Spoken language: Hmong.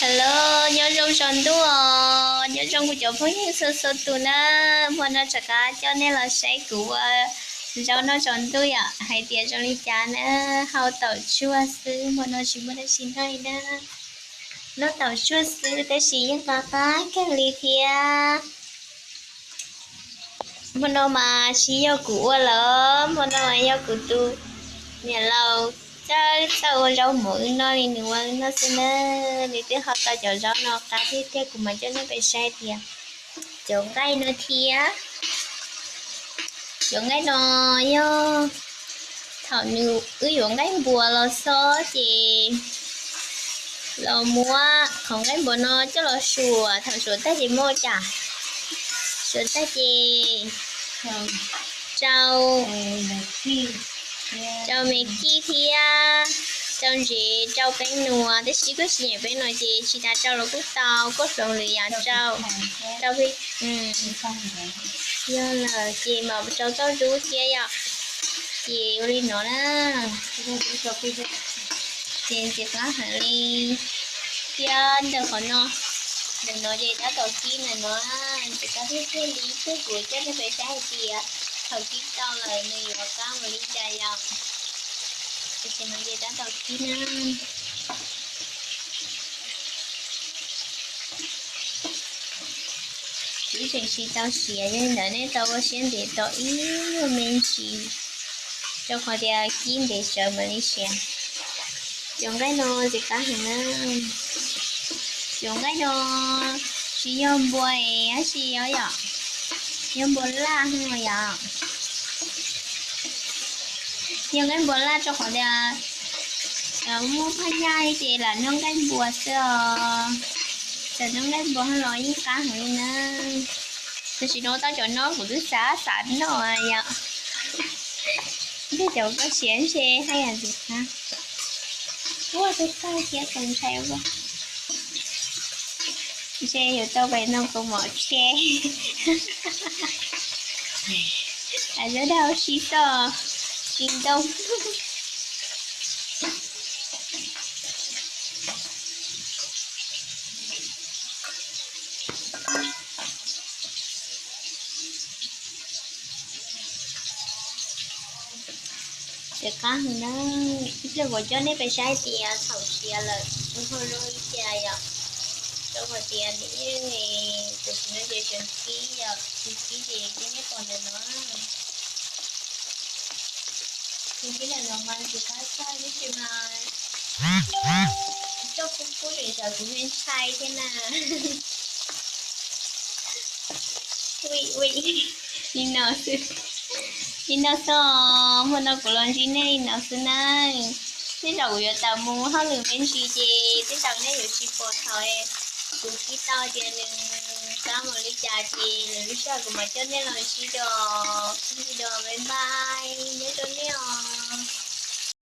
Hello, nyob zoo tsaus ntuj os, nyob zoo kuv cov phooj ywg txhua txhua tus na. Hmo no rov qab coj nej los saib kuv ua zaub noj tsaus ntuj yom, hais tias zoo li cas na. Hau taum tsuag xwb, hmo no tsis muaj dab tsi noj li na. Noj taum tsuag xwb tab sis yeej qab qab kawg li thiab. Hmo no mas tsis yog kuv ua lawm, hmo no mas yog kuv tus niam laus txawj txawj ua zaub mov wb noj li nws ua wb noj xwb na. Nws twb hau tau cov zaub no qab tiag tiag, kuv mam coj nej pem saib tias cov nqaij no thiab. Cov nqaij no yog thaum nws wb yuav nqaij npua los xob ces los muab qhov nqaij npua no coj los suam, thaum suam tag ces muab ua cas, suam tag ces rau, rau me kij thiab rau ntsev, rau peeb nuas, tab sis koj tsis nyiam peeb nuas ces tsis tas rau los kuj tau, koj hloov lwm yam rau, rau yog lawm ces mam rau txauj dub thiab yom. Ces ua li no na, ces ntxim qab heev li thiab ntawm qhov no. Ntawm no ces tab tom kib ntawm no, ntxim qab tiag tiag li, twb kuv coj nej pem saib hais tias thaum kib tau lawm nws yuav qab ua li cas yom. Tam sim no ces tab tom kib na. Kuv tseem tsis tau siav, yog li ntawd nej tau ua siab ntev tos ib nyuag me ntsis, rau qhov tias kib ntev tsawv mam li siav. Cov nqaij no ntxim qab heev na. Cov nqaij no tsis yog npua es dab tsi os yom, yog npua laj os yom. Yog nqaij npua laj rau qhov tias muaj phaj nyaj ces lam noj nqaij npua xwb os. Txawm noj nqaij npua los yeej qab heev li na. Tam sim no tau cov no kuv twb xav xav noj yom. Ntej cov koj siav ntshe haj yam ntxim qab. Ua tau tag thiab tau ntshai ua. Ntshe yuav tau pais noj kaus mom tshe. As, zaj dab si toj, tsis ntoo. Ntxim qab heev na. Ib pliag kuv coj nej pem saib tias thaum siav lawm nws ho zoo li cas yom. Rau qhov tias nws yeej, tam sim no ces tseem kib yom, tseem kib ces cia nej pom ntawm no. Tseem kib ntawm no mas ntxim qab tshaj tab sis mas coj kub kub tseem tsam kuv me ntshai thiab na. Ui, ui, li no xwb. Li no xwb os, hmo no kuv los ntsib nej li no xwb na. Tej zaum kuv yuav tawm mus hauj lwm me ntsis ces tej zaum nej yuav tsis pom thaum kuv kib tau tias nws qab mus li cas ces lwm lub sij hawm kuv mam coj nej los ntsib dua. Ntsib dua, bye bye, nyob zoo nej os.